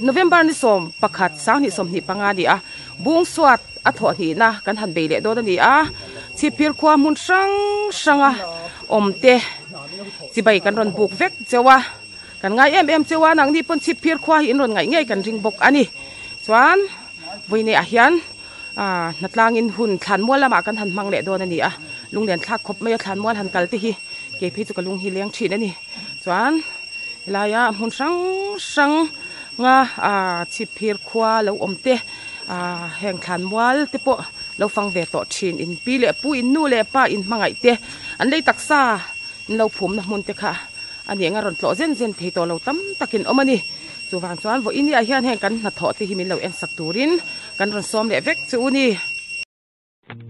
November ni 11 2025 a ni a, bung suat a thawh hnihna kan han bei leh dawn a ni a, chhipphir khua hmun hrang hranga awm te chibai kan rawn buk vek cheu a, kan ngai em em cheu a, nangni pawn chhipphir khua hi in rawn ngaih ngei kan ring bawk a ni. Chuan vawiinah hian ah hnatlangin hun thlanmual lamah kan han hmang leh dawn a ni a, lunglen thlak khawp mai a thlanmual han kal te hi kei phei chu ka lung hi leng thin a ni. Chuan helaia hmun hrang hrang nga ah chhipphir khua lo awm te ah heng thlanmual te pawh lo fang ve tawh thin in pi leh pu in nu leh pa in hmangaih te an lei taksa in lo phumna hmun te kha a ni eng a rawn tlawh zen zen thei tawh lo tam takin awm a ni. Chuvang chuan vawiin ah hian heng kan hnathawh te hi min lo en sak turin kan rawn sawm leh vek chu u ni.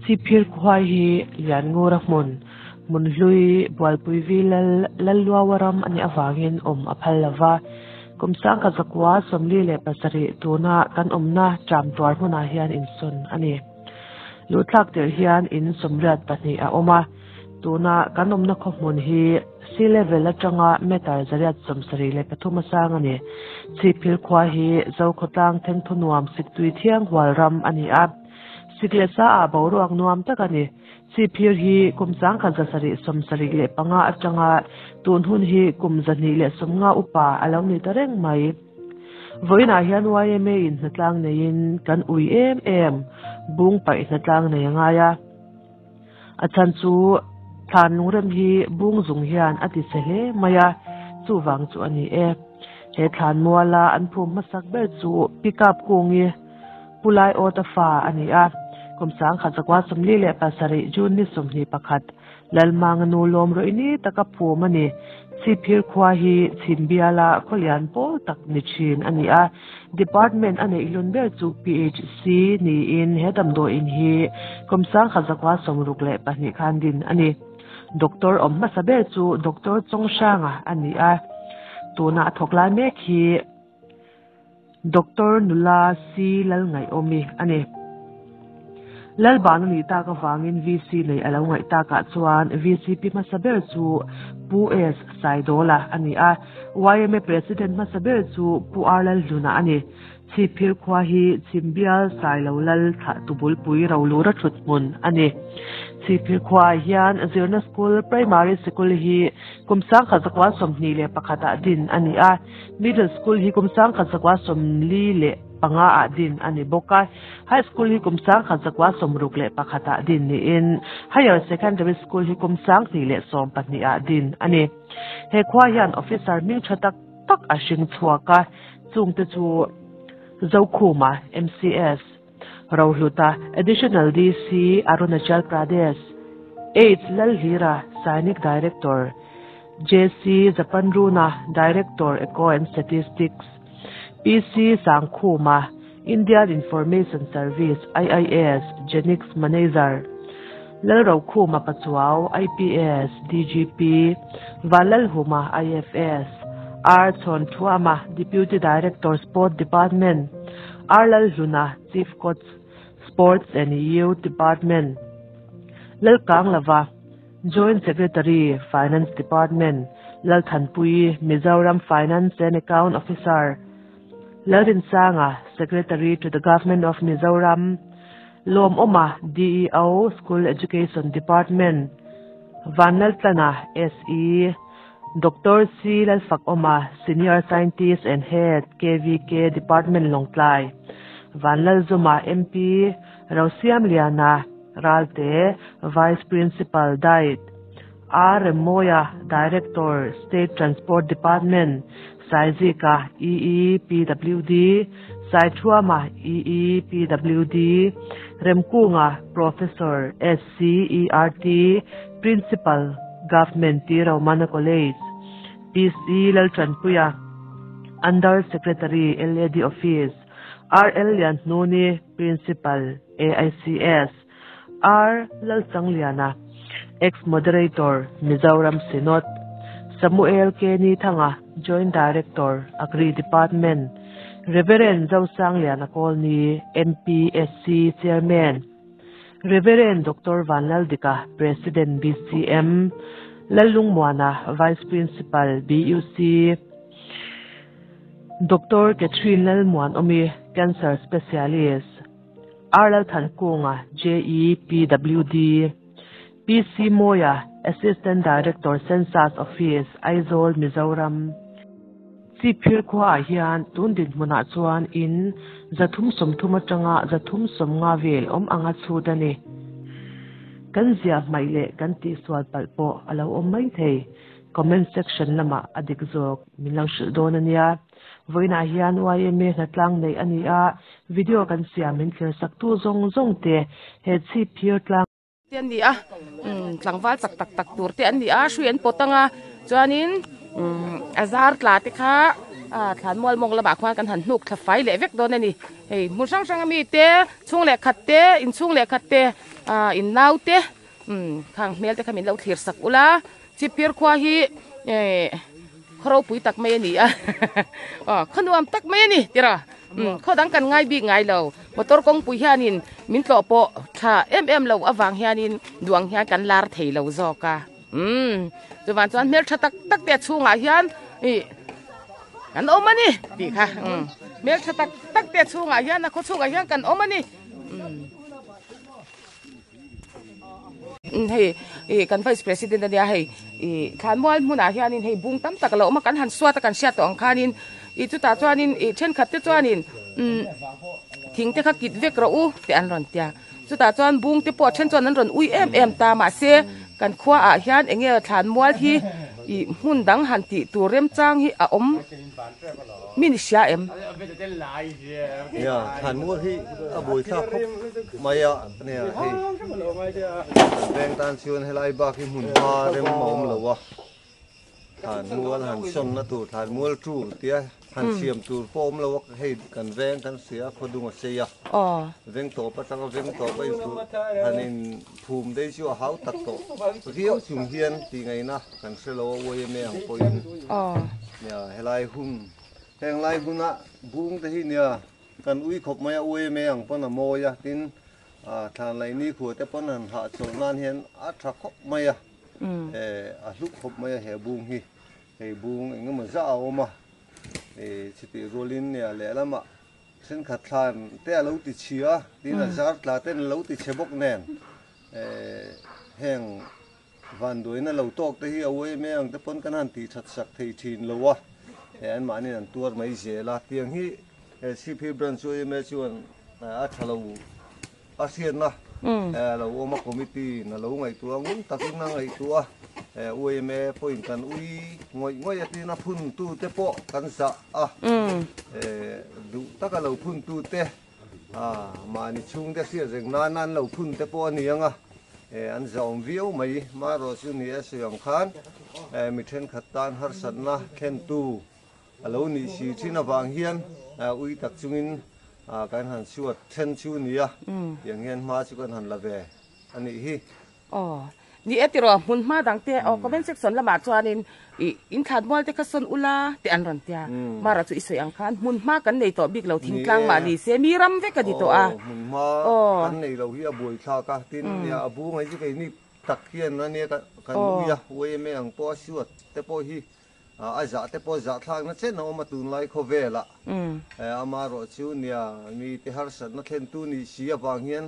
Chhipphir khuai hi Lianngura hmun, hmun hlui, Bualpui vi lal, Lalluaua ram a nih avangin awm a phal lo va. Kum sangkhat zakua 47 tuna kan awmna ṭam tuar hmunah hian insawn a ni. Luhthlak tirh hian in 82 a awm a. Tuna kan awmna khaw hmun hi sea level atanga meter 873 a sang a ni. Chhipphir khua hi Zokhawtlang thengthaw nuam siktui thiang hual ram a ni a. Sik leh sa ah boruak nuam tak a ni. Chhipphir hi kum 1775 atanga tun hun hi kum 250 upa a lo ni ta reng mai. Vawiinah hian YMA in hnatlang neiin kan ui em em bung paih hnatlang nei a ngai a. A chhan chu thlan lungrem hi bung zung hian a ti chhe hle mai a, chuvang chu a ni e. He thlan muala an phum hmasak ber chu pickup kungi Pu Laiawta fa a ni a. Kum 1947 June ni 21 Lalmanga nu lawm rawih ni taka phum a ni. Chhipphir khua hi Chhimbiala khawlian pawl tak ni thin a ni a. Department a neih hlun ber chu PHC niin he damdawiin hi kum 1962 khan din a ni. Doctor awm hmasa ber chu Doctor Chawnghranga a ni a. Tuna a thawk lai mek hi Doctor Nula C Lalngaihawmi a ni. Lalban a nih tak avangin VC nei a lo ngaih takah chuan VCP hmasa ber chu Pu S Saidawla a ni a, YMA President hmasa ber chu Pu R Lalhluna a ni. Chhipphir khua hi Chhimbial Sailo Lal thlahtu bulpui rolura thut hmun a ni. Chhipphir khuaah hian zirna school Primary Sikul hi kum 1921 ah din a ni a. Middle School hi kum 1945 ah din a ni bawk a. High School hi kum 1961 ah din niin Higher Secondary School hi kum 2012 ah din a ni. He khua hian officer hming tha tak tak a hring chhuak a, chungte chu Zokhuma, MCS, Rohluta, Additional DC, Arunachal Pradesh, H Lalhlira, Sainik Director, JC Zapanruna, Director, Eco and Statistics, PC Sangkhuma, Indian Information Service, IIS, Genix Manager, Lalrokhuma Pachuau, IPS, DGP, Vanlalhuma, IFS, R Chhawnthuama, Deputy Director, Sport Department, R Lalhluna, Chief Coach, Sports and Youth Department, Lalkanglava, Joint Secretary, Finance Department, Lalthanpuii, Mizoram Finance and Account Officer, Lalrinsanga, Secretary to the Government of Mizoram, Lawmawma, DEO, School Education Department, Vanlaltlana, SE, Doctor C Lalfakawma, Senior Scientist and Head, KVK Department Lawngtlai, Vanlalzuma, MP, Rosiamliana, Ralte, Vice Principal, Diet, R Remmawia, Director, State Transport Department, Saizika, EE, PWD, Saithuama, EE, PWD, Remkunga, Professor, SCERT, Principal, Government T Romana College, PC Laltanpuia, Under Secretary, LAD Office, RL Lianhnuni, Principal, AICS, R Lalchangliana, Ex-Moderator, Mizoram Synod, Samuel K Nithanga, Joint Director, Agri Department, Reverend Zosangliana Kawlni, MPSC Chairman, Reverend Doctor Vanlaldika, President BCM, Lallungmuana, Vice Principal, BUC, Doctor Catherine Lalmuanawmi, Cancer Specialist, R Lalthankunga, JE, PWD, PC Mawia, Assistant Director, Census Office, Aizawl, Mizoram. Chhipphir khuaah hian tun dinhmunah chuan in 330 atanga 350 vel awm anga chhut a ni. Kan ziah hmaih leh kan tihsual palh pawh a lo awm mai thei. Comment section lamah a dik zawk min lo hrilh dawn a nia. Vawiinah hian yma hnatlang neih a ni a, video kan siam min thlir saktu zawng zawng te he chhipphir tlang. Te an ni a, tlangval chak tak tak tur te an ni a, hrui an pawt ang a, chuanin a zar tla te kha thlan mual mawng lamah khuan kan han hnuk thla fai leh vek dawn a ni. Hei hmun hrang hrang ami te, chhung leh khat te, inchhung leh khat te, innau te, khang hmel te kha min lo thlir sak ula. Chipphir khua hi khaw ropui tak mai a ni a, khaw nuam tak mai a ni tira khaw dang kan ngai bik ngai lo motor kawngpui hianin min tlawh pawh tha em em lo avang hianin duang hian kan lar thei lo zawk a chuvang chuan hmeltha tak tak te a chhungah hian ih kan awm a ni tih kha hmeltha tak tak te a chhungah hian a khaw chhungah hian kan awm a ni. Hei ih kan vice president ania hei ih thlanmual hmunah hianin hei bung tam tak a lo awm a kan han suat a kan hriat tawh ang khanin ih chutah chuanin ih thenkhat te chuanin umm thing te kha kit vek rawh u tih an rawn tia chutah chuan bung te pawh a then chuan an rawn ui em em ta mahse kan khuaah hian eng nge thlanmual hi ih hmun dang han tih tur remchang hi a awm. Mi ni hria em? Nia, thlanmual hi a buaithlak khawp mai a, nia hei kan veng tan chuan helai bak hi hmun hma rem a awm lo a, thlanmual han sawnna tur thlanmual tu tia han siam tur pawh awm lo a, hei kan veng kan hria a khawdung a sei a, veng tawp atanga veng tawp a inphum han inphum dei chu a hau tak tawh viau chung hian tih ngaihna. Kan hre lo a uaim ang pawhin nia helai hun heng lai huna bung te hi nia kan ui khawp mai a uaim ang pawn a mawi a tin thlan laih ni khua te pawn han hahchawlh nan hian a tha khawp mai a a hlu khawp mai a he bung hi hei bung eng emaw zah a awm a chutih rualin nia lehlamah thenkhat thlan te a lo ti chhia a tin a zar tla ten a lo ti chhe bawk nen heng Vanduaina lo tawk te hi a uai mai ang te pawn kan han tih that sak thei thin lo a, he anmahniin an tuar mai zel a. Tiang hi he Siphi Branch yma chuan a tha lo a hriatna a lo awm a, committee in a lo ngaihtuah a, ngun takin a ngaihtuah a, yma pawhin kan ui ngawih ngawih a tin a phun tu te pawh kan zah a, duh taka lo phun tu te Mahni chhungte hriat reng nana an lo phun te pawh a ni ang a, an zahawm viau mai. Marawh chu ni a sawi ang khan mi thenkhat tan harsatna thlentu a lo nih si thin avang hian ui tak chungin kan han suat then chu a ni a, tiang hian hma chu kan han la ve a nih hi. Aw, ni e tiraw hmun hma dang te aw comment section lamah chuanin ih in thlan mual te kha sawn ula tih an rawn tia. Mara chu i sawi ang khan hmun hma kan nei tawh bik lo thingtlang mah ni se mi ram vek a ni tawh a. Aw, hmun hma kan nei lo hi a buai thlak a, tin nia a bu ngai chu keini tak hian ania kan ui a, yma ang pawh a suat te pawh hi a zah te pawh zah thlakna chen a awm a tunlai khawvelah. Amaherawh chu nia mite harsatna thlentu nih si avang hian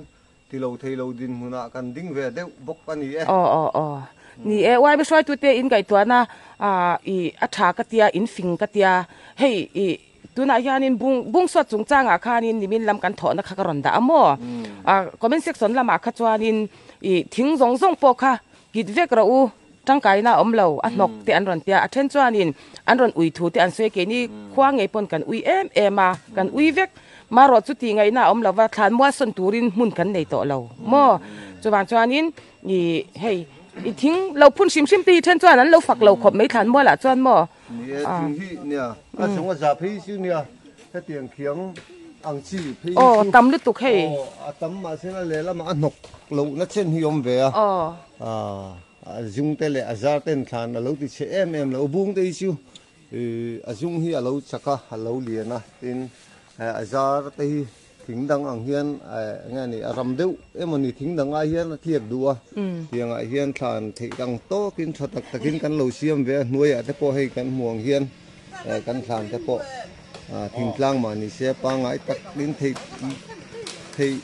Ti lo thei lo dinhmunah kan ding ve deuh bawk a ni e. Aw aw aw. Ni e, YB hruaitute in ngaihtuahna i a tha ka tia, in fing ka tia. Hei i tunah hianin bung bungsuat chungchangah khanin nimin lam kan thawhna kha ka rawn dah a maw? Comment section lamah kha chuanin i thing zawng zawng pawh kha kit vek rawh u, tangkaina a awm lo, a hnawk te an rawn tia. A then chuanin an rawn ui thu te an sawi keini khua ngei pawn kan ui em em a, kan ui vek. Marawh chu tih ngaihna a awm lo va, thlan mual sawn turin hmun kan nei tawh lo maw? Chuvang chuanin i hei i thing lo phun hrim hrim te hi then chuan an lo fak lo khawp mai thlan mualah chuan maw? Ni e, thing hi nia, a chung a za phei chu nia, hetiang khiang ang chi phei chu. Aw, tam lutuk hei. Aw, a tam mahse a lehlamah a hnawk lohna chen hi awm ve a. Aw. A zung te leh a zar ten thlan a lo ti chhe em em lo, bung te hi chu A zung hi a lo chak a, a lo lian a, tin a zar te hi thing dang ang hian eng nge ni a ram deuh emaw ni thing dang ai hian a tliak duh a, tiang ah hian thlan theih dang tawkin tha tak takin kan lo siam ve a, hnuaiah te pawh hei kan hmu ang hian kan thlan te pawh Thingtlang mah ni se pangngai takin theih theih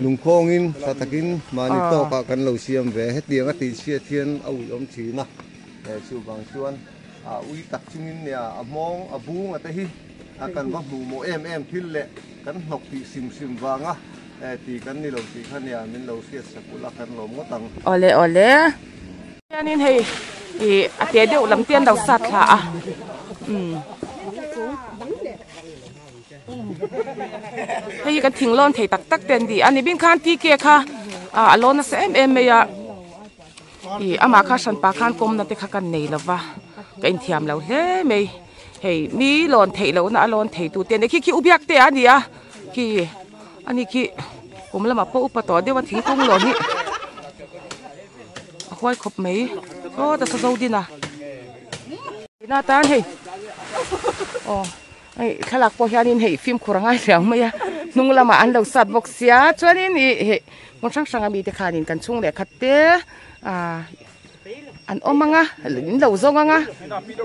lungkhawngin tha takin mahni tawkah kan lo siam ve. Hetiang a tih chhiat hian a ui awm thin a, chuvang chuan a ui tak chungin nia a hmawng a bung a te hi a kan va hmuh mawh em em thil leh kan hnawk tih hrim hrim vanga tih kan ni lo tih kha nia min lo hriat sak ula kan lawm ngawt ang. Awle awle. Hianin hei ih a te deuh lam te an lo sat thla a umm hei hi kan thing lawn thei tak tak te an ni a ni bing khan TK kha ah a lawn nasa em em mai a ih amah kha hranpa khan kawmna te kha kan nei lo va ka inthiam lo hle mai hei mi lawn theih lohna a lawn thei tu te an ni khi khi u biak te a ni a khi ani khi kum lamah pawh upa tawh deuh a thingkung lawn hi. A huai khawp mai aw ta sa zo din a na tan hei aw hei thlalak pawh hianin hei fimkhur a ngai riau mai a hnung lamah an lo sat bawk sia chuanin ih hei hmun hrang hrang ami te khanin kan chhung leh khat te ah an awm ang a in lo zawng ang a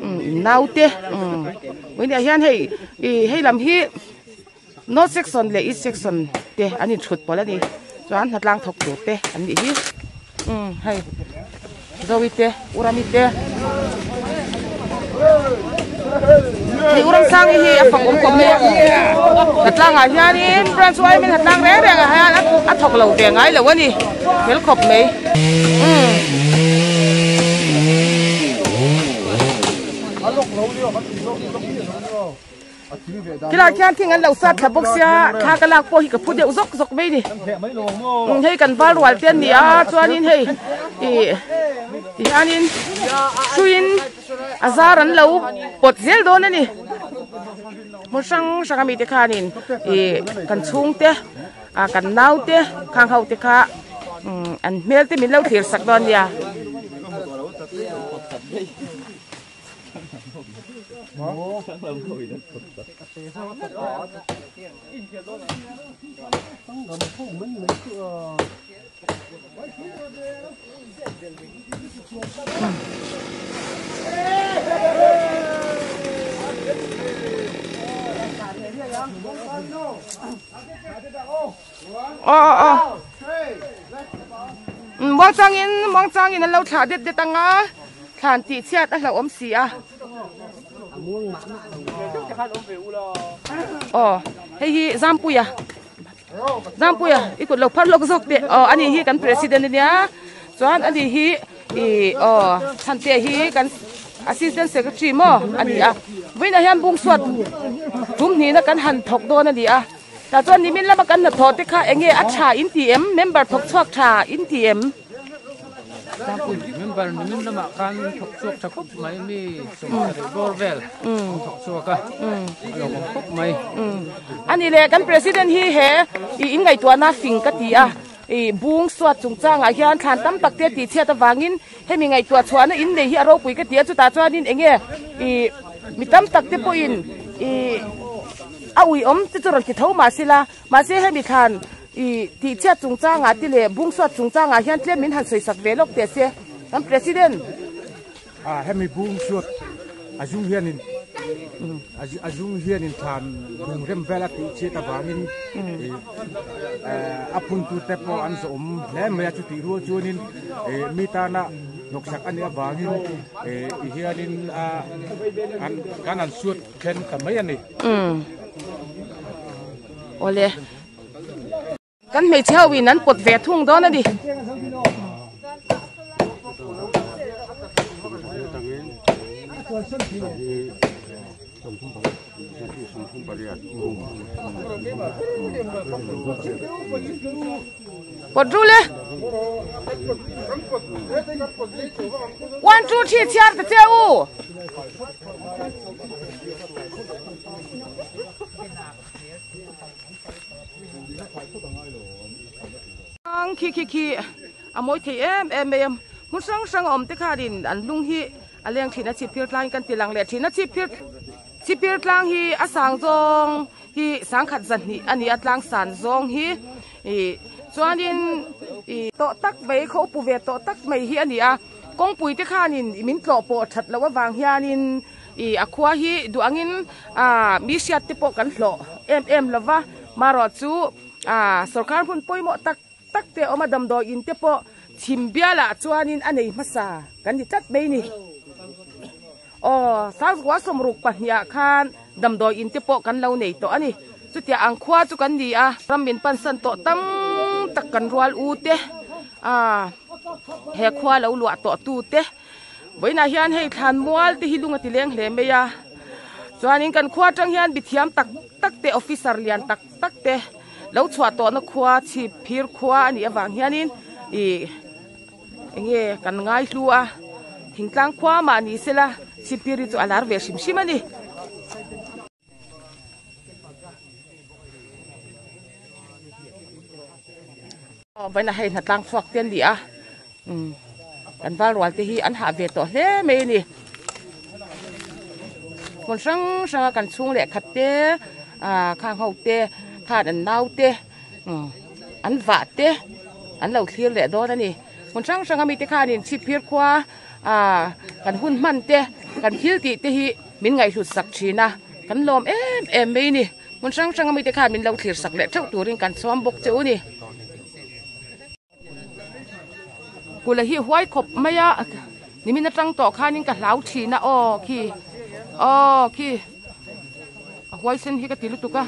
umm naute umm vawiinah hian hei ih hei lam hi. North section leh east section te an inthut pawlh a ni chuan hnatlang thawk tur te an nih hi umm hei zoe te urami te hei uramsangi hi a fak awm khawp mai a hnatlang ah hianin branch y m hnatlang reng reng ah hian a thawk lo ve ngai lo a ni fel khawp mai umm. Tilai khian thing an lo sat thla bawk sia thla ka lak pawh hi ka phu deuh zawk zawk mai ni hei kan val rual te an ni a chuanin hei ih tihianin hruiin a zar an lo pawt zel dawn a ni hmun hrang hrang ami te khanin ih kan chhungte ah kan naute khang ho te kha an hmel te min lo thlir sak dawn a nia. Aw aw aw muangchangin muangchangin an lo thlah det det ang a thlan tih chhiat a hlauhawm si a aw hei hi Zampuia Zampuia i kut lo phar lawk zawk teh aw ani hi kan president ania chuan ani hi ih aw Chhantea hi kan assistant secretary maw ani a vawiinah hian bungsuat tum hnihna kan han thawk dawn a ni a. Tah chuan nimin lama kan hnathawh te kha enge a tha in ti em? Member thawk chhuak tha in ti em? Member nimin lamah khan thawk chhuak tha khawp mai mi sawmsarih bawr vel an thawk chhuak a, a lawmawm khawp mai. Ani leh kan President hi he i inngaihtuahna fing ka ti a, i bung suat chungchangah hian thlan tam tak te tih chhiat avangin hemi ngaihtuah chhuahna in nei hi a ropui ka ti a, chutah chuanin enge i mi tam tak te pawhin i A uiawm te chu rawn ti tho mah se la, mahse hemi thlan i tihchhiat chungchangah te leh bungsuat chungchangah hian tlem min han sawisak ve lawk teh se kan President. A hemi bungsuat a zung hianin a zung hianin thlan bungrem vel a tihchhiat avangin a phuntute pawh an zawhawm hle mai a, chutih rual chuanin mi tana hnawksak a nih avangin ti hianin kan han suat Then ta mai a ni. Umm. Awle. Kan hmeichhe ho in an pawt ve thung dawn a ni. Pawt ru le. One two three chhiar ta che u. Ang khi khi khi a mawi thei em em mai a hmun hrang hrang a awm te khanin an lung hi a leng thin a chhipphir tlang kan ti lang leh thin a chhipphir chhipphir tlang hi a sang zawng hi sangkhat zahnih a ni a tlang san zawng hi ih chuanin ih tawh tak mai khaw upu ve tawh tak mai hi a ni a. Kawngpui te khanin min tlawh pawh that loh avang hianin Ih a khua hi duh angin ah mi hriat te pawh kan hlawh em em lo va, marawh chu ah sorkar hmun pawimawh tak tak te a awm a, damdawi in te pawh chhim bialah chuanin a nei hmasa kan ni tlat mai ni. Aw Sangzua sawmruk pahniha khan damdawi in te pawh kan lo nei tawh a ni. Chutiang ang khua chu kan ni a, ram min pansan tawh tam tak kan rual u te, ah he khua lo luah tawh tu te. Vawiinah hian hei thlan mual te hi lung a ti leng hle mai a, chuanin kan khua atang hian mithiam tak tak te officer lian tak tak te lo chhuah tawhna khua chhip phir khua a nih avang hianin ih eng nge kan ngai hlu a, thingtlang khua mah ni sela chhip phir hi chu a lar ve hrim hrim a ni. Vawiinah hei hnatlang chhuak te an ni a umm kan val rual te hi an hah ve tawh hle mai a ni hmun hrang hrang a kan chhung leh khat te ah khang ho te khan an nau te umm an vah te an lo thlir leh dawn a ni hmun hrang hrang ami te khanin chhipphir khua ah kan hun hman te kan thil tih te hi min ngaihhlut sak thin a kan lawm em em mai a ni hmun hrang hrang ami te khan min lo thlir sak leh theuh turin kan chhuam bawk che u ni kula hi huai khawp mai a nimin atang tawh khanin ka hlau thin a aw khi aw khi a huai sen hi ka ti lutuk a.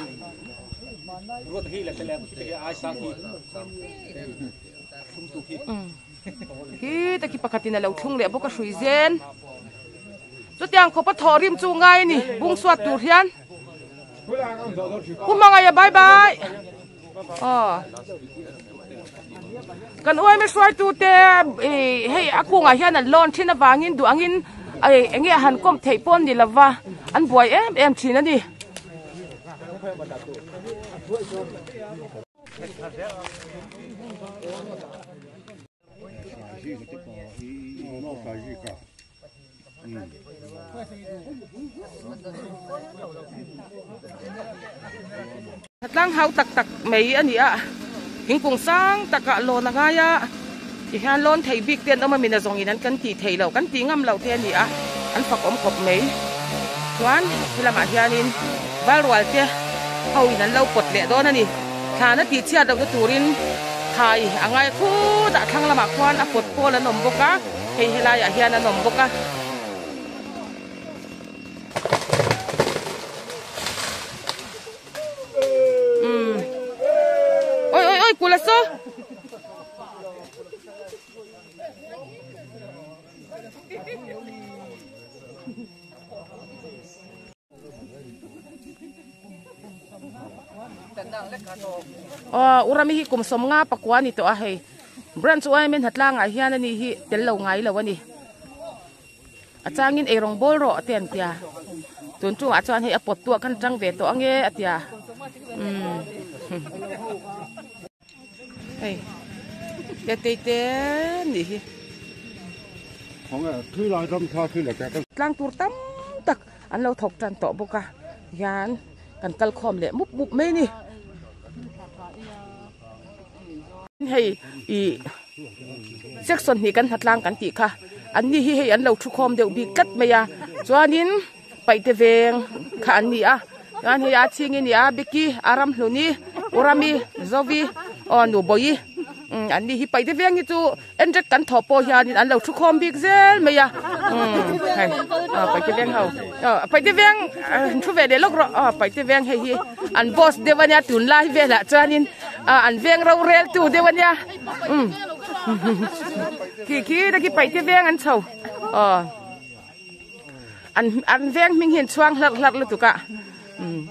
Khi ta khi pakhatin a lo thlung leh bawk a hrui zen. Chutiang khawpa thawh rim chu ngai a ni bung suat tur hian. Pu Hmangaia bye bye. Aw. Kan uaime hruaitu te hei a kungah hian an lawn thin avangin duh angin eng nge han kawm theih pawh an ni lova an buai em em thin a ni. Tlang hau tak tak mai a ni a, thingkung sang takah lawn a ngai a, tihian lawn thei bik te an awm a, mina zawngin an kan tih theih loh, kan tih ngam loh te a ni a, an fak awm khawp mai. Chuan helamah hianin valrual te ho in an lo pawt leh dawn a ni. Thlan a tih chhiat lohna turin thai a ngai a khutah thlang lamah khuan a pawt pawl an awm bawk a, hei helaiah hian an awm bawk a. Umm oi oi oi kula saw. Aw urami hi kum sawm nga pakua a ni tawh a hei branch yma hnatlangah hian ani hi tel lo ngai lo a ni a changin eirawng bawl rawh te an tia tun tungah chuan hei a pawt tuah khan tang ve tawh ange a tia umm hei te te nih hi. Tlang tur tam tak an lo thawk tan tawh bawk a hian kan kal khawm leh mup mup mai a ni hei ih section hnih kan hnatlang kan tih kha an ni hi hei an lo thu khawm deuh bik tlat mai a chuanin paihte veng kha an ni a chuan hei a chhing i ni a beki a ramhluni urami zovi aw nu bawi umm an ni hi paihte veng hi chu Enric kan thawh pawh hianin an lo thu khawm bik zel mai a umm hei aw paihte veng ho aw paihte veng thu ve leh lawk rawh aw paihte veng hei hi an boss deuh ania tunlai velah chuanin ah an veng rorel tu deuh ania umm khi khi te khi paihte veng an chho aw an an veng hming hi an chhuang hlarh hlarh lutuk a umm.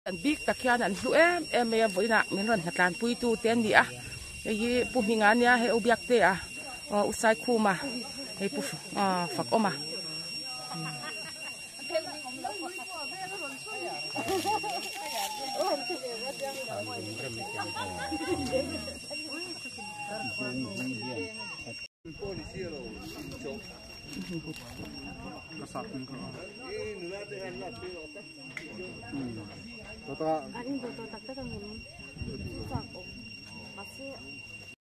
An bik tak hian an hlu em em mai a vawiinah min rawn hnatlan pui tu te an ni a hei hi pu hminga ania hei u biak te a aw u saikhuma hei pu ah fak awm a.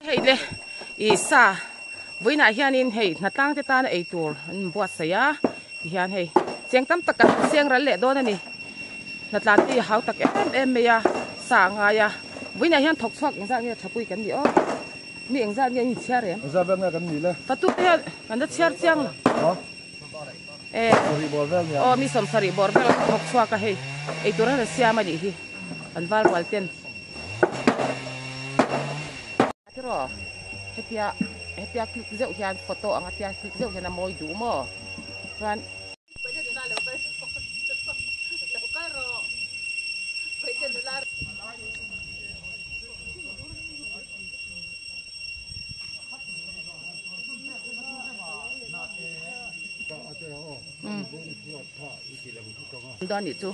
Hei le ih sa vawiinah hianin hei hnatlang te tana ei tur an buatsaih a. Tihian hei cheng tam tak kan seng ral leh dawn a ni. Hnatlan te hi hau tak em em mai a, sa a ngai a. Vawiinah hian thawk chhuak engzat nge thapui kan ni aw? Mi engzat nge an inchhiar em? Engzat vel nge kan nih le? Fatu te hian kan la chhiar chiang lo. E aw mi sawmsarih bawr vel an thawk chhuak a hei eitur an rawn siam a nih hi an val rual ten. Tiraw hetia hetia click zeuh hian photo anga tia click zeuh hian a mawi duh maw chuan. Dawn nih chu.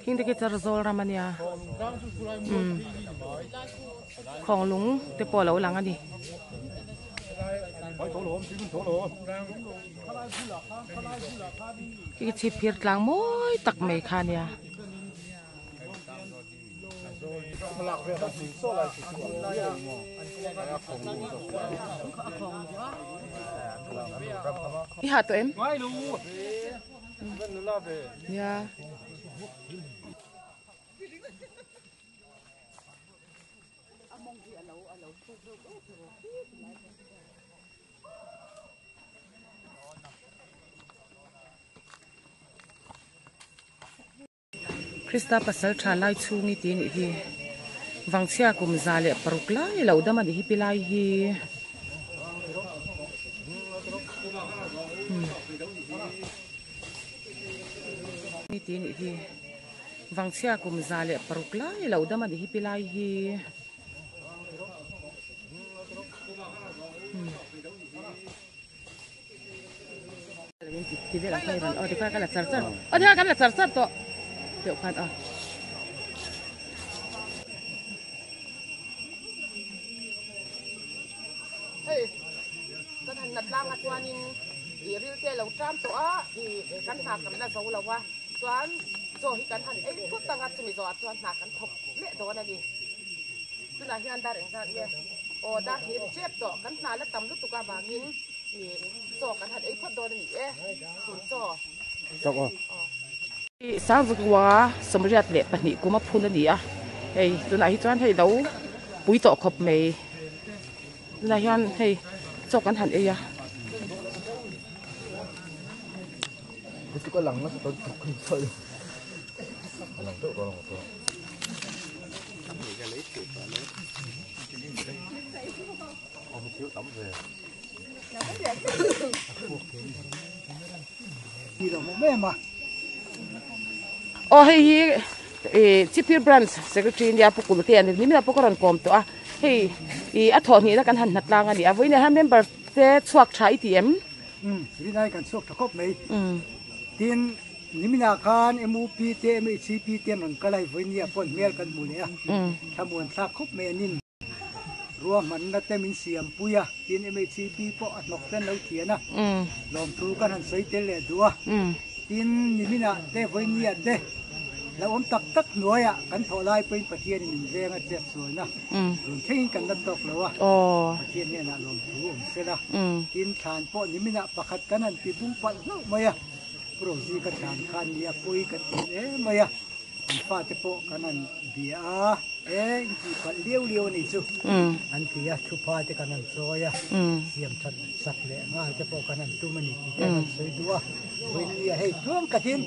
Hing te khi char zawl ram a nia umm khawng lung te pawh a lo lang a ni. Khi chhip phir tlang mawi tak mai kha a nia. I ha tawh em? Nia. Krista pasal tha lai chhung i tih nih hi Vangchhia kum 106 lai lo dam a nih hi pi lai hi. I tih nih hi Vangchhia kum 106 lai lo dam a nih hi pi lai hi. Hei kan han nat langa chuanin ih ril te lo ṭam tawh a ih kan hna kan la zo lo a chuan chaw hi kan han ei phut ang a chumi zawhah chuan hna kan thawk leh dawn a ni tunah hian dar engzat nge aw dar hnih ri ṭep tawh kan hna la tam lutuk avangin ih chaw kan han ei phawt dawn a ni e chhun chaw Ih Sangzakua 82 kum a phun a ni a hei tunah hi chuan hei lo pui tawh khawp mai tunah hian hei chaw kan han ei a. Aw hei hi ih Chipir branch secretary nia Pu Kulte a ni nimina pawh ka rawn kawm tawh a hei ih a thawh hnihna kan han hna tlang a ni a vawiinah hian member te chhuak tha i ti em? Umm rinai kan chhuak tha khawp mai tin nimina khan MUP te MHCP te an rawn kal a vawiinia pawh hmel kan hmu leh a thlamuan thlak khawp mai an in. Ruahmanna te min siam pui a, tin MHCP pawh a hnawk te an lo thian a, lawmthu kan han sawi tel leh duh a, tin niminah te vawinia te hlauhawm tak tak hnuaiah kan thawh lai pawhin Pathianin min veng a chet sualna run thlengin kan la tawk lo a, Pathian hnenah lawmthu awm sel a, tin thlan pawh niminah pakhat kan han ti bung palh hlauh mai a, Pu Rozi ka thlan khan nia pawi kan ti hle mai a. An fate pawh kan han bia a, e in tih palh liau liau a nih chu an ti a, thupa te kan han chawi a, siam that sak leh nghal te pawh kan han tum a ni tih te an han sawi duh a, vawinia hei tluang takin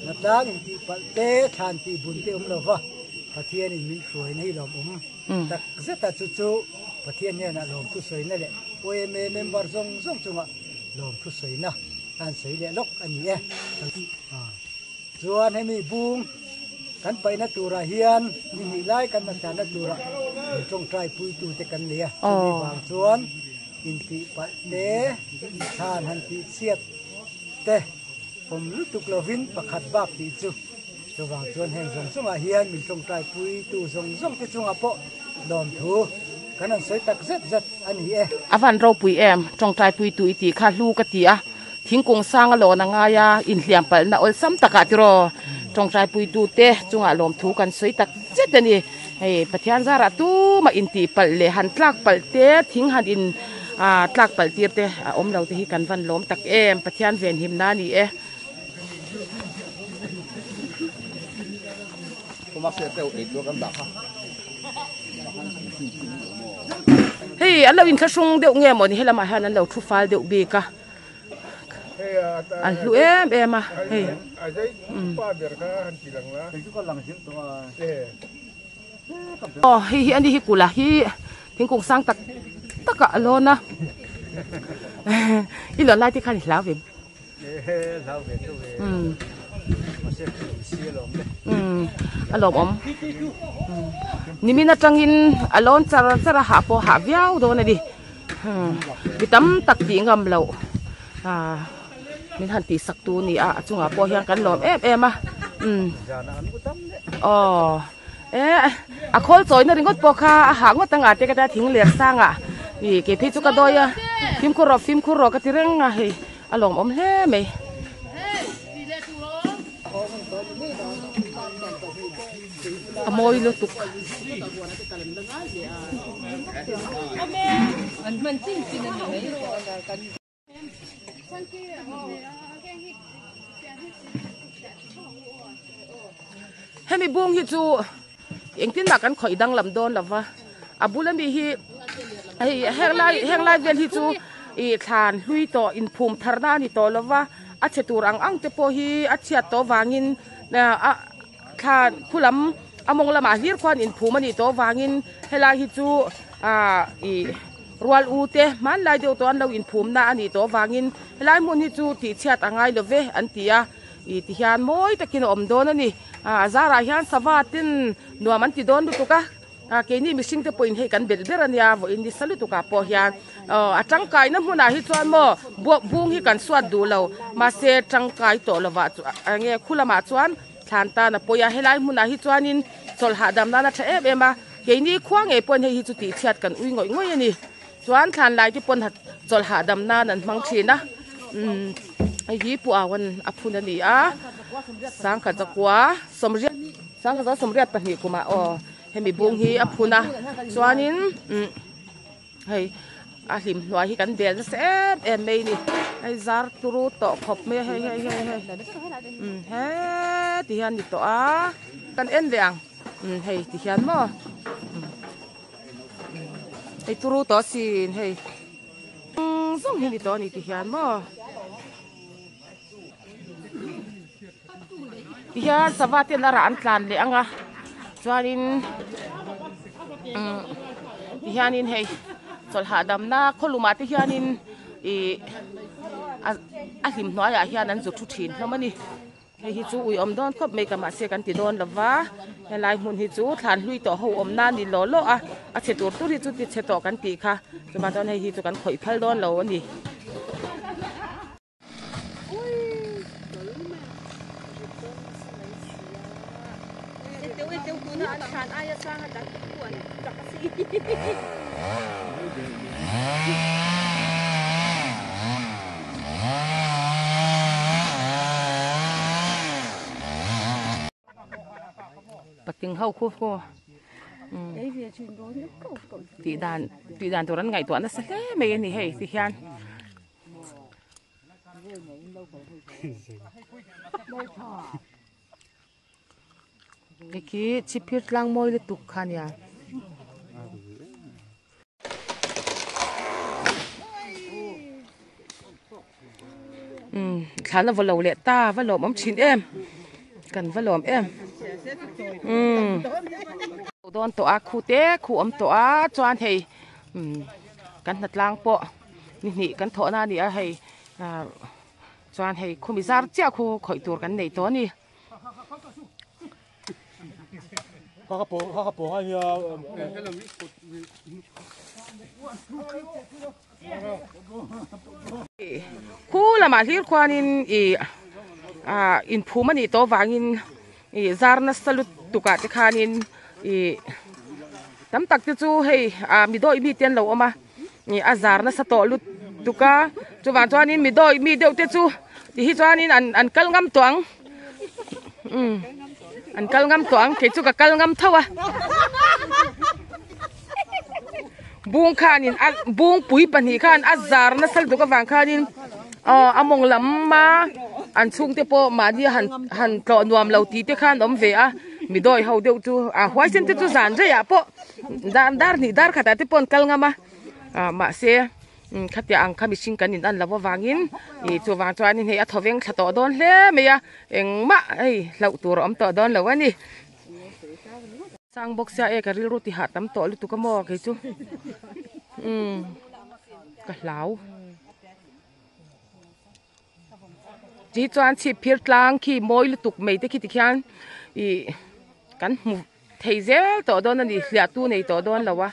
Natlang in tih palh te, thlan tih bun te awm lo va, Pathianin min hruaina hi lawmawm tak zet a, chu chu Pathian hnenah lawmthu sawina leh YMA member zawng zawng chungah lawmthu sawina an sawi leh lawk a ni e. Chuan hemi bung kan paihna turah hian ni hnih lai kan la tlanna turah min tawngtai puitute kan nei a, chumi vang chuan intih palh te, thlan han tih chhiat te awm lutuk lovin pakhat bak tih chu chuvang chuan heng zawng zawngah hian min tawngtai puitu zawng zawng te chungah pawh lawmthu kan han sawi tak zet zet a ni e. A van ropui em, tawngtai puitu i tih kha hlu ka ti a. Thingkung sang a lawn a ngai a, inhliam palhna awlsam takah tiraw tawngtai puitute chungah lawmthu kan sawi tak zet a ni. Hei Pathian zarah tumah intih palh leh han tlak palh te, thing han in ah tlak palh tir te a awm lo te hi kan van lawm tak em, Pathian venhimna a ni e. Hei an lo inthlahrung deuh nge mawni helamah hian an lo thu fal deuh bik a. An hlu em em a hei aw hei hi ani hi kula hi thingkung sang tak tak ah a lawn a i lawn lai te khan i hlau ve a lawmawm nimin atangin a lawn char char a hah pawh hah viau dawn a ni. Mi tam tak tih ngam loh ah min han tih sak tu a ni a a chungah pawh hian kan lawm em em a umm aw e a khawl chawina ringawt pawh kha a hah ngawt ang a te ka tia thing ler sangah ih kei phei chu ka dawi a fimkhur rawh fimkhur rawh ka ti reng a hei a lawmawm hle mai. A mawi lutuk. Hemi bung hi chu engtin mah kan khawih danglam dawn lo va a bul ami hi hei henglai henglai vel hi chu ih thlan hlui tawh inphum tharna a ni tawh lo va a chhe tur ang ang te pawh hi a chhiat tawh vangin a. Thlan khu lam a mawng lamah hlir khuan inphum a nih tawh avangin helai hi chu ah ih rual u te hmanlai deuh tawh an lo inphum na a nih tawh avangin helai hmun hi chu tih chhiat a ngai lo ve an ti a ih ti hian mawi takin a awm dawn a ni ah a zarah hian sava ten nuam an ti dawn lutuk a ah keini mihring te pawhin hei kan belh ber a nia vawiin nisa lutuk ah pawh hian aw a tangkaina hmunah hi chuan maw buak bung hi kan suat duh lo mahse tangkai tawh lovah chu eng nge khu lamah chuan. Thlan tan a pawi a, helai hmunah hi chuanin chawlh hahdam nan a tha em em a, keini khua ngei pawhin hei hi chu tihchhiat kan ui ngawih ngawih a ni. Chuan thlan lai te pawn chawlh hahdam nan an hmang thin a, umm hei hi Pu Auan a phun a ni a, sangkhat zakua sawmriat sangkhat zakua sawmriat pahnih kumah aw hemi bung hi a phun a, chuanin umm. Hei a hlim hnuai hi kan bel nasa em em mai ni hei zar turu tawh khawp mai a hei hei hei hei umm heti hian ni tawh a kan en leh ang umm hei ti hian maw hei turu tawh asin hei zawng hi ni tawh a ni ti hian maw ti hian sava ten a rah an tlan leh ang a chuanin umm ti hianin hei chawlh hahdamna khawlumah te hianin ih a hlim hnuaiah hian an zu thu thin hlawm a ni hei hi chu ui awm dawn khawp mai ka mahse kan ti dawn lo va helai hmun hi chu thlan hlui tawh ho awm nan ni law law a a chhe tur tur hi chu ti chhe tawh kan tih kha chuvang chuan hei hi chu kan khawih phal dawn lo a ni. Patling ho khu khu tih dan tih dan tur an ngaihtuah nasa hle mai a ni hei ti hian. Hei khi chhipphir tlang mawi lutuk kha nia. Umm thlan a va lo leh ta va lawm awm thin em kan va lawm em umm dawn tawh a khu te khu awm tawh a chuan hei umm kan hnatlang pawh ni hnih kan thawhna a ni a hei ah chuan hei khumi zar chiah khu khawih tur kan nei tawh a ni. Khu lamah hlir khuanin ih ah inphum a nih tawh avangin ih zar nasa lutuk ah te khanin ih tam tak te chu hei ah mi dawih mi te an lo awm a ih a zar nasa tawh lutuk a chuvang chuanin mi dawih mi deuh te chu ti hi chuanin an an kal ngam tawh ang umm an kal ngam tawh ang kei chu ka kal ngam tho a bung khanin a bungpui pahnih khan a zar nasa lutuk avang khanin aw a mawng lama an chhungte pawh mahni han han tlawh nuam lo tih te khan awm ve a mi dawi ho deuh chu a huaisen te chu zan reiah pawh dar dar hnih dar khatah te pawh an kal ngam a ah mahse khatiang ang kha mihring kan in an loh avangin ih chuvang chuanin hei a thawveng thla tawh dawn hle mai a engmah hei hlauh tur a awm tawh dawn lo a ni. Sang bawk sia e ka rilru ti hah tam tawh lutuk a maw kei chu umm ka hlau ti chuan chhip phir tlang khi mawi lutuk mai te khi tikhian ih kan hmu thei zel tawh dawn a ni hliah tu nei tawh dawn lo a.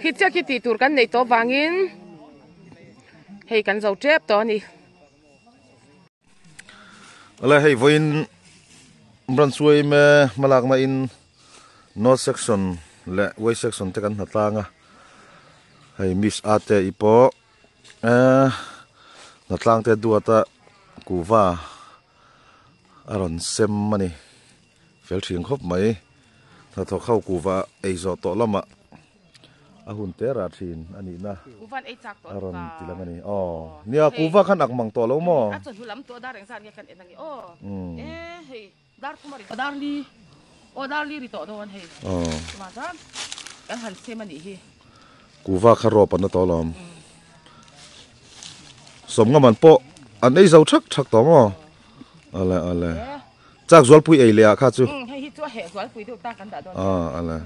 Khi chiah khi tih tur kan neih tawh vangin hei kan zo tep tawh a ni. Awle hei vawiin branch suai me hmalakna in north section leh west section te kan hna tlang a hei miss a te i pawh eh hna tlang te duat a kuhva a rawn sem a ni fel thin khawp mai hnathawk ho kuhva ei zawh tawh lamah a hun te rah thin a nih na a rawn ti lang a ni aw nia kuhva khan ak mang tawh lo maw Kuhva kha rawp an la tawh alawm. Sawmnga man pawh an ei zo thak thak tawh maw? Ale ale. Chak zualpui ei leh ah kha chu. Hei hi chu a heh zualpui deuh ta kan dah dawn. Ah ale.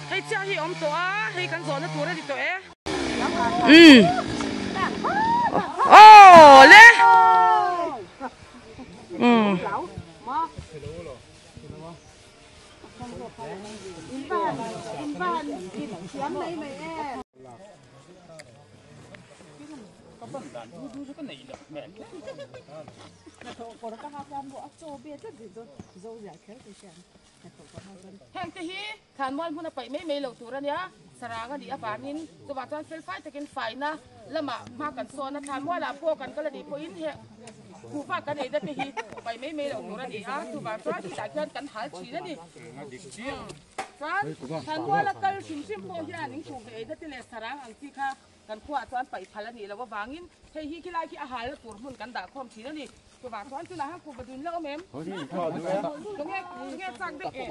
Hei chiah hi awm tawh a, hei kan zawhna tur a ni tawh e. Umm. Aw le. Umm. Heng te hi thlanmual hmun a paih mai mai loh tur a nia, sarang a nih avangin chuvah chuan felfai takin faina lamah hma kan sawn a, thlanmualah pawh kan kal a nih pawhin he kuhva kan eina te hi paih mai mai loh tur a ni a, chuvang chuan hetah khian kan hal thin a ni. Chuan thlanmuala kal hrim hrim pawh hian in kuhva eina te leh sarang ang chi kha Kan khuaah chuan paih phal a nih loh avangin hei hi khilai khi a halna tur hmun kan dah khawm thin a ni. Chuvang chuan tunah hian kuhva dun la awm em? Tunge tunge chak deuh e?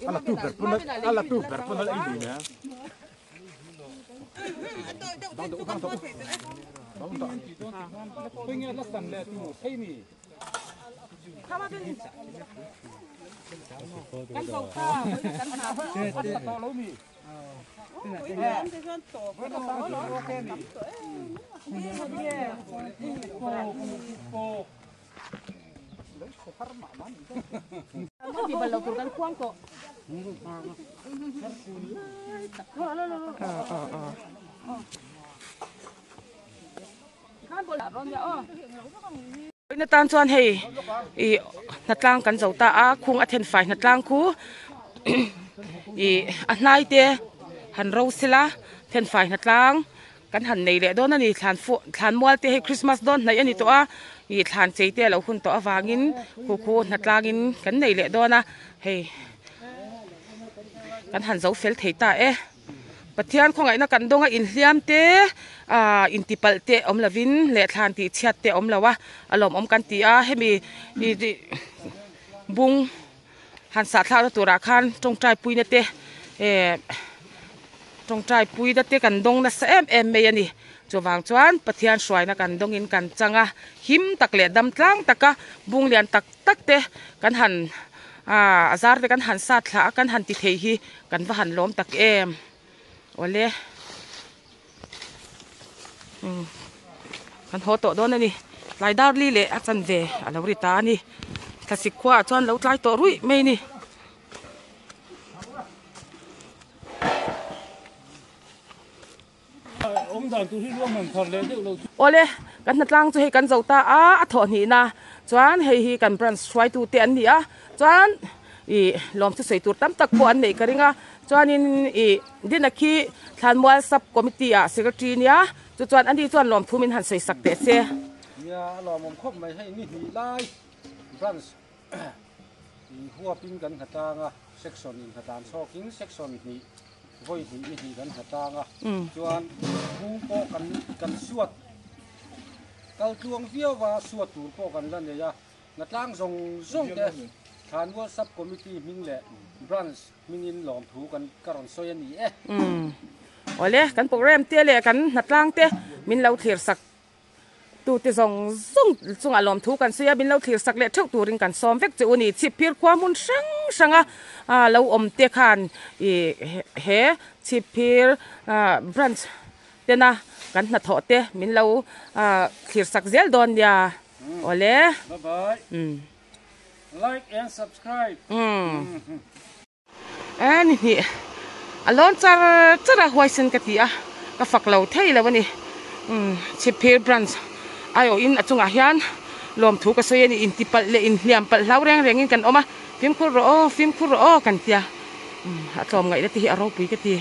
A la tu ber pawn a la ei lui mai a. Kan zo ta, kan hna chu. Na tan chuan hei ih hnatlang kan zo ta a khung a then fai hnatlang khu ih a hnai te han ro sela then fai hnatlang kan han nei leh dawn a ni thlan fuh thlan mual te hei christmas dawn hnaih a ni tawh a ih thlan chei te a lo hun tawh avangin khu khu hnatlang in kan nei leh dawn a hei kan han zo fel thei ta e. Pathian khawngaihna kan dawnga inhliam te ah intipalh te awm lovin leh thlan tih chhiat te awm lo a, a lawmawm kan ti a, hemi bung han sah thlakna turah khan tawngtai puina te eh tawngtai puina te kan dawng nasa em em mai a ni. Chuvang chuan Pathian hruaina kan dawngin kan chang a, him tak leh dam tlang taka bung lian tak tak te kan han ah a zar te kan han sat thla a kan han ti thei hi kan va han lawm tak em awle umm kan haw tawh dawn a ni tlai dar li leh a chanve a lo ri ta a ni thlasik khua ah chuan lo tlai tawh ruih mai a ni. Awle, kan hnatlang chu hei kan zo ta a, a thawh hnihna chuan hei hi kan branch hruaitu te an ni a, chuan ih lawm chu sawi tur tam tak pawh an neih ka ring a, chuanin ih Dina khi Thlanmual sub committee ah secretary nia, chu chuan ani chuan lawm thu min han sawi sak teh se. Nia, a lawmawm khawp mai hei ni hnih lai branch in huapin kan hnatlang a, section in hnatlan chhawkin section hnih. Vawi hnih ni hnih kan hlatlang a, chuan bung pawh kan kan suat kal tluang viau va, suat tur pawh kan la nei a, Hnatlang zawng zawng te Thlanmual Sub Committee hming leh Branch hmingin lawmthu kan ka rawn sawi a ni e. Awle, kan program te leh kan hnatlang te min lo thlir sak Tute zawng zawng chungah lawmthu kan sawi a, min lo thlir sak leh theuh turin kan sawm vek che u ni. Chhipphir khua hmun hrang hranga lo awm te khan ih he Chhipphir branch tena kan hnathawh te min lo thlir sak zel dawn nia. Awle. Bye bye. Like and subscribe. E ni hnih a lawn char char a huaisen ka ti a ka fak lo thei lo a ni umm chhipphir branch aiawh in a chungah hian lawmthu ka sawi a ni intipalh leh inhliam palh hlau reng reng in kan awm a fimkhur rawh aw fimkhur rawh aw kan tia umm a tlawm ngaihna te hi a ropui ka ti.